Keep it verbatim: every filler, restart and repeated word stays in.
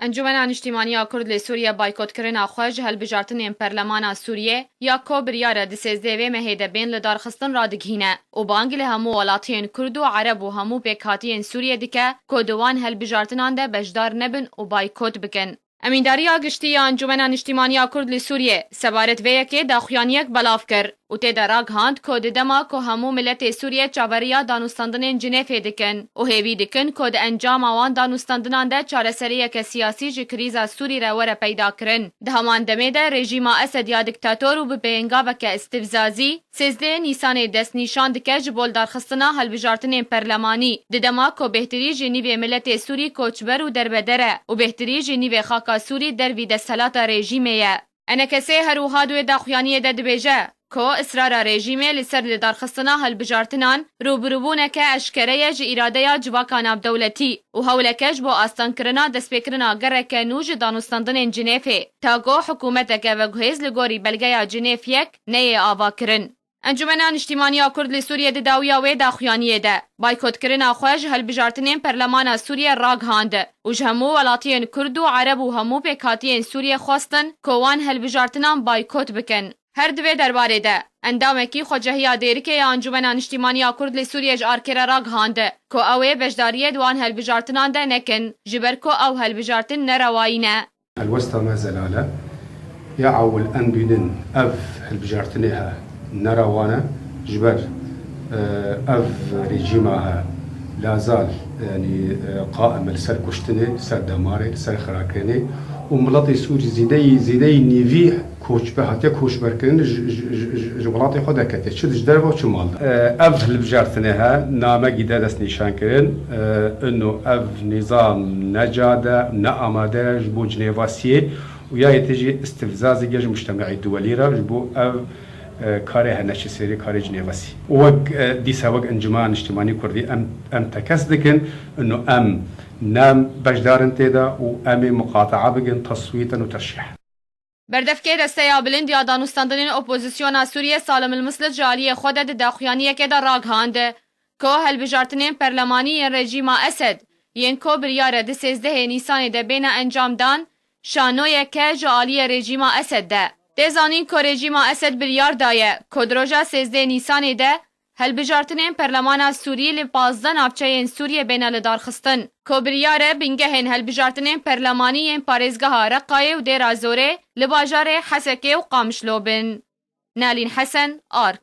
Encûmena Niştîmanî ya Kurd li Sûriyê baykotkirina xwe ji hilbijartinên Perlemana Sûriyê ya ku biryar e di sêzdeh vê mehê de bên lidarxistin radigihîne û bang li hemû welatiyên Kurd û Ereb û hemû pêkhatiyên Sûriyê dike ku di wan hilbijartinan de beşdar nebin û baykot bikin. Emîndariya Giştî ya Encûmena Niştîmanî ya Kurd li Sûriyê sebaret vê yekê daxuyaniyek belav kir û tê de ragihand ku di dema ku hemû miletê Sûriyê çaveriya danûstandinên Cinêfê dikin û hêvî dikin ku di encama wan danûstandinan de çareseriyeke siyasî ji krîza Sûrî re were peydakirin, di heman demê de rejîma Esed ya diktator û bi pêngaveke îstîfzazî, sêzdeh Nîsanê destnîşan dike ji bo lidarxistina hilbijartinên perlemanî, di dema ku bêhtirî ji nîvê miletê Sûrî koçber û derbeder e û bêhtirî ji nîvê xaka Sûrî dervî desthilata rejîmê ye. Enekesê her wiha di wê daxuyaniyê de dibêje ku israra rejîmê li ser lidarxistina hilbijartinan rûbirûbûneke eşkere ye ji îradeya civaka navdewletî û hewleke ji bo astankirina destpêkirina gereke nû ji danûstandinên Cinêfê, ta ku hikûmeteke veguhêz li gorî belgeya Cinêf yek neyê avakirin. Encûmena Niştîmanî ya Kurd li Sûriyê di dawiya wê daxuyaniyê de baykotkirina xwe ji hilbijartinên Perlemana Sûriyê ragihand û ji hemû welatiyên Kurd û Ereb û hemû pêkhatiyên Sûriyê xwestin ku wan hilbijartinan baykot bikin. Her di vê derbarê de, endamekî xwecehiya Dêrikê ya Encûmena Niştîmanî ya Kurd li Sûriyê ji ARKê re ragihand ku ew ê beşdariyê di wan hilbijartinan de nekin, ji ber ku ew hilbijartin nerewayî ne. Helwesta me zelal e. Ya ewil em bînin ev hilbijartinê he nerewa ne. Ji ber, e, ev rejîma he lazal, yanî, e, qaim e li ser kuştinê, li ser demarê, li ser xirakirinê û miletê Sûrî zêdeyî, zêdeyî nîvî koçbe-, hatiye koçberkirin ji, ji, ji, ji, ji welatê xwe derketiye. Çi ji derve û çi mal de. E, ev hilbijartinê he namegî de destnîşan kirin. E, ino ev nîzam ne cade, ne amade ji bo Cinêvasiyê û ya yê tê jî îstîfzazê ji mujtemeî duwelî re ji bo ev, e, karê he neçe serê karê Cinêvasî. Û wek, e, dîsa wek Encûmena Niştîmanî Kurdî em, em tekez dikin, ino em ne beşdar in tê de û em ê muqatea bikin, teswîtin û terşîh. Berdevkê Desteya Bilind ya Danûstandinên Opozisyona Sûriyê Salim El Mislit ji aliyê xwe de di daxuyaniyekê de ragihand ku hilbijartinên perlemanî yên rejîma Esed, yên ku biryar e di sêzdehê Nîsanê de bêne encamdan, şanoyek e ji aliyê rejîma Esed de. Tê zanîn ku rejîma Esed biryar daye ku di roja sêzdehê Nîsanê de hilbijartinên Perlemana Sûrî li pazdeh navçeyên Sûriyê bêne lidarxistin, ku biryar e bingehên hilbijartinên perlemanî yên parêzgeha Reqayê û Dêra Zorê li bajarê Hesekê û Qamişlo bin. Nalîn Hesen, ARK.